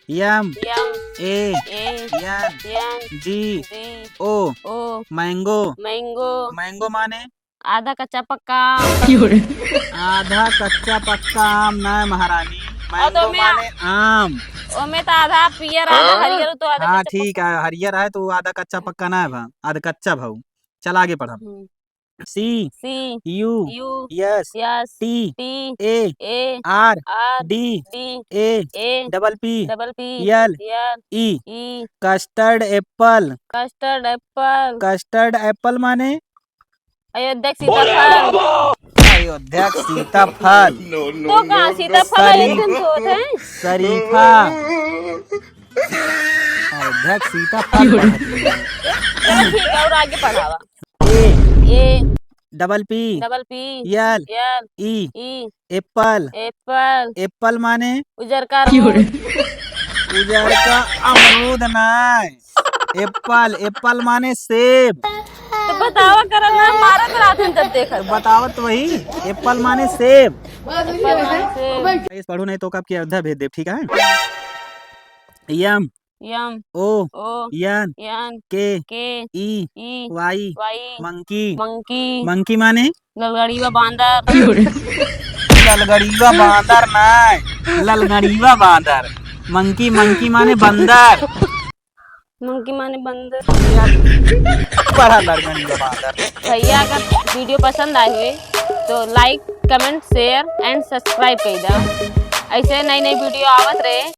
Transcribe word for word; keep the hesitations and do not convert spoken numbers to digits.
M, M, A, A, N, N, G, G, O, O, mango। Mango। Mango माने? आधा कच्चा पक्का। आधा कच्चा पक्का आम ना है महारानी, और तो mango मैं माने आम। ओमे तो आधा पियर, आधा हरियर, तो आधा हाँ, कच्चा ठीक पक्का। है, हरियर है तो आधा कच्चा पक्का ना है भा, आधा कच्चा भाऊ। चल आगे पढ़ा। हम्म। C, C, U, U, S, S, T, T, A, A, R, R, D, D, A, A, double P, double P, L, L, E, E, custard apple। Custard apple। Custard apple माने? अयोध्या के सीताफल। अयोध्या के सीताफल। तो कहाँ सीताफल है, शरीफ-, ऐसे हम सोच हैं। शरीफा। अयोध्या के सीताफल। चलो ठीक है, और आगे पढ़ावा। A, A, double P, double P, L, L, E, E, apple, apple, apple माने? उजरका अमरूद। उजरका अमरूद नाय, apple, apple माने सेब। तो बतावा करा ना, मारत रहत हैं जब देखत। बतावत वही, apple माने सेब। Apple माने सेब। Guys, पढ़ो नहीं तो आपके अयोध्या भेज देब, ठीक है? M, M, O, O, N, N, K, K, E, E, Y, Y, monkey। Monkey। Monkey माने? ललगड़ीवा बांदर। ललगड़ीवा बांदर नाय, ललगड़ीवा बांदर। Monkey, monkey माने बंदर। Monkey माने बंदर। पढ़ा ललगड़ीवा बांदर। भैया, अगर video पसंद आए हुए तो like, comment, share and subscribe कई दा। ऐसे नई नई video आवत रहे।